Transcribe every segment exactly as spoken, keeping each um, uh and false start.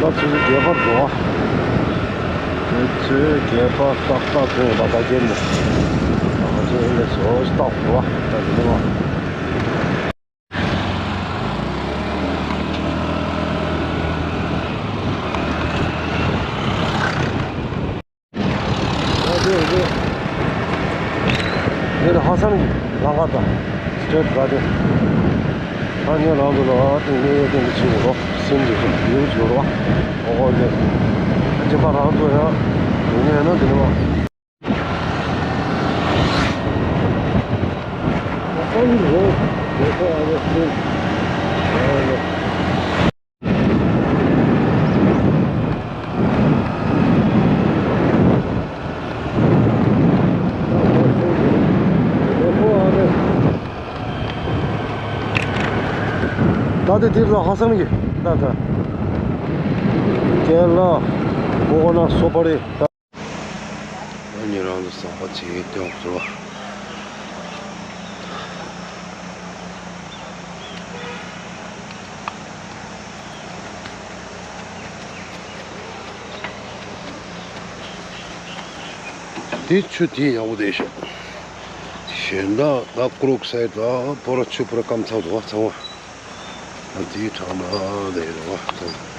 ད་ཚོད་ཚོད་རྒྱས་པར་འགྲོ་བ། ཚོད་ཚོད་རྒྱས་པར་ཏག་ཏག་ཐོན་པ་ད་རྒྱན་ནས། ང་ཚོ་ཡིན་ལས་བཟོ་ཞིག་ཏག་འགྲོ་བ། ད་དེ་ནས་བ། འདི་ལ་ཧ་སང་གི་ལམ་ཁ་དང་སི་ཊེཊ་ར་དེ། ད་ངས་རང་ཚོ་ལ་ཨ་ཏིང་ངས་ཡོད་དེ་འདི་ཕྱིན་ཡོད་རོགས་སེམས་ཀྱི་ཡུལ་བྱོས་རོགས། ཨོ་ཧོ་ལེ། རྗེས་མ་རང་ཚོ་ཡང་ཡོད་ངེས་ན་དེ་ནི་བ། ད་དེ་དེར་ལ་ཧ་སང་གི་ད་ད་རྒན་ལགས་གོ་གོ་ན་སོ་པ་རེད། ད་ཉེ་རང་ལ་ཟམ་པ་ཅིག་སྟོན་དགོས་རེད་བ། དེ་ཆུ་དེ་ཡག་པོ་དེ་ཤག་གཞན་དག་ད་ཀུ་རུག་སའི་ད་པོ་ར་ཆུ་པོ་ར་སྐམ་ཚར་འདུག་བ་ཚང་མ། ཨ་དེའི་གྲས་ན་དེ་རེད་བ་དང་།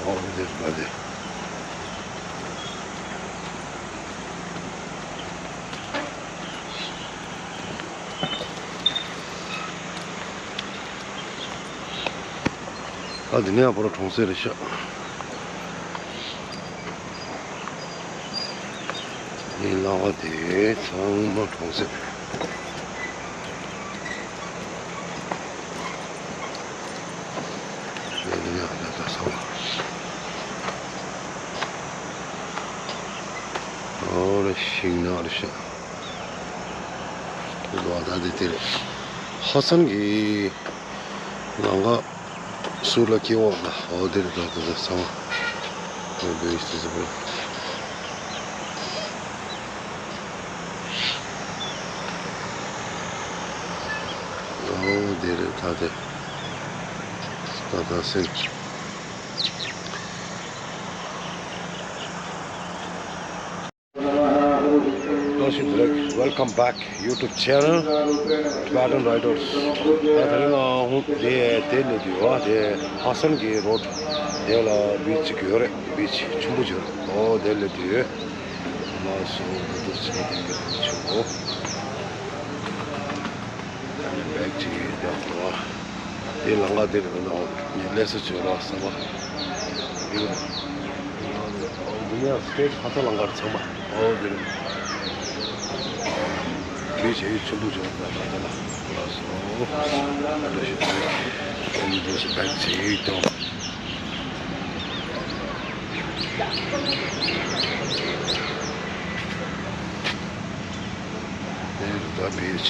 ཨོ་དེ་རེད་བ་དེ། ཨ་དེ་ནས་ཡང་པོ་ར་གྲོང་གསེབ་རེད་ཤག་ཡིན་ལ་བ་དེ་ཚང་མ་གྲོང་གསེབ། ཨོ་རེ་ཤིང་ནགས་རེ་ཤག་ལོ་ད་དེ་དེ་རེད། ཧ་སན་གི་ལམ་ཁ་ཟུར་ལ་སྐྱེ་བོ་ལ་ཨོ་དེ་རེད། ད་དེ་ཚང་མ་ཨོ་བེ་ཤི་ཟི་བེ། ཨོ་དེ་རེད། ད་དེ་ད་ད་སེམས། Welcome back YouTube channel Tibetan Riders. ད་དེ་རིང་ང་ཧུང་དེ་དེ་ལས་དུས་བ་དེ་ཧ་སན་གི་རོ་ཌི་དེ་ལ་བིཆ་ཅིག་ཡོད་རེད། བིཆ་ཆེན་པོ་ཅིག་ཡོད་རེད། ཨོ་དེ་ལས་དུས་ལ་སོ་དེ་དུ་ཆེ་དེ་གི་རིང་ཆེན་པོ། ད་ནི་བེག་ཅིག་ཡོད་ཀྱང་འགྲོ་བ། དེ་ལམ་ཁ་དེ་རེད། ནང་ནས་ལས་ས་བྱོས་རོགས་བསམ་པ་ཡོད། འདི་ནས་སི་ཊེཊ་ཧ་སན་ལམ་ཁ་རེད་ཚང་མ། ཨོ་དེ་རེད། དེ་བྱས་ཆེན་པོ་བྱུང་ད་ད་ད་ལ་ལ་སོ། ཨ་འདྲ་ཞིག་དེ་ཨོ་འདི་ཞིག་བེག་ཅིག་ཡོད་ཀྱང་། དེ་རུ་ད་བེད།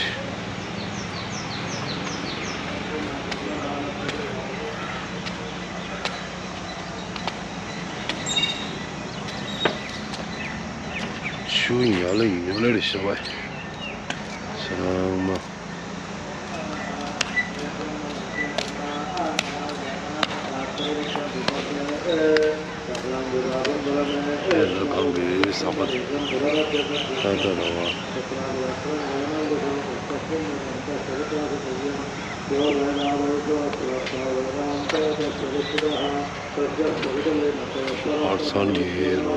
ཆུ་ཉ་ལ་ཉོ་ལེ་རེ་ཤ་བ་ཚང་མ། ཨེ་ལ་གང་གི་ས་པ་ཏ་ཏ་ར་བ། ཨར་སན་གི་རོ།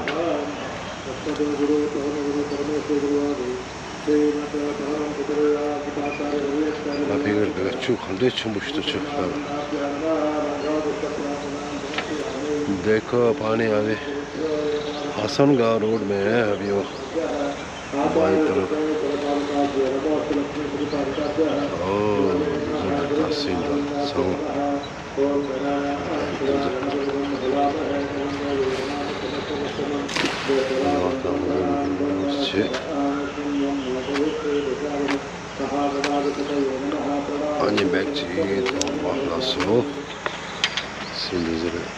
ད་ཕི་གར་ག་ཆུ་གང་འདྲའི་ཆེན་པོ་ཞིག་ཏུ་ཆུ་ལྟར། देखो पानी अभी हसन का रोड में है अभी वो बाई तरफ। ओ, उधर तहसील संग। ཨ་ནི་བེག་ཅིག་ཐོག་མ་ལ་སོ། སེ་འདི་ཟེར།